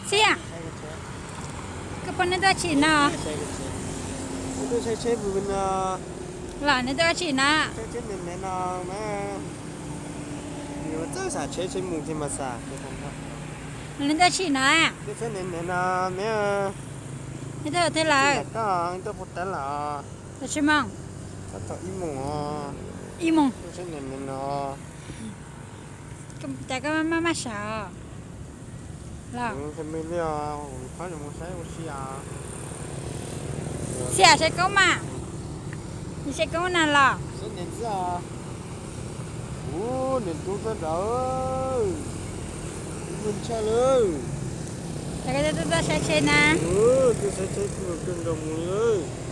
Xiab, koj poj niam tuaj tshim no los? Neb tuaj tsheb tsheb nees nees no mas, nws txawj xam tsheb tsheb mus thiab mas xam. Neb tuaj tshim no? Neb tsheb nees nees no mas, neb tuaj twg lawm? Tuaj puag ta los? Tau tsheb moos? Tab tom ib moos. Ib moos? Neb tsheb nees nees no. Cas koj maj maj sawv los? Xiab, saib koob mas, saib koob na los? Ub, niam tub sab nraud, ub, tshaj lawm. Cas koj tuaj saib tsheb na? Tuaj saib tsheb, kawg nkaus mus li.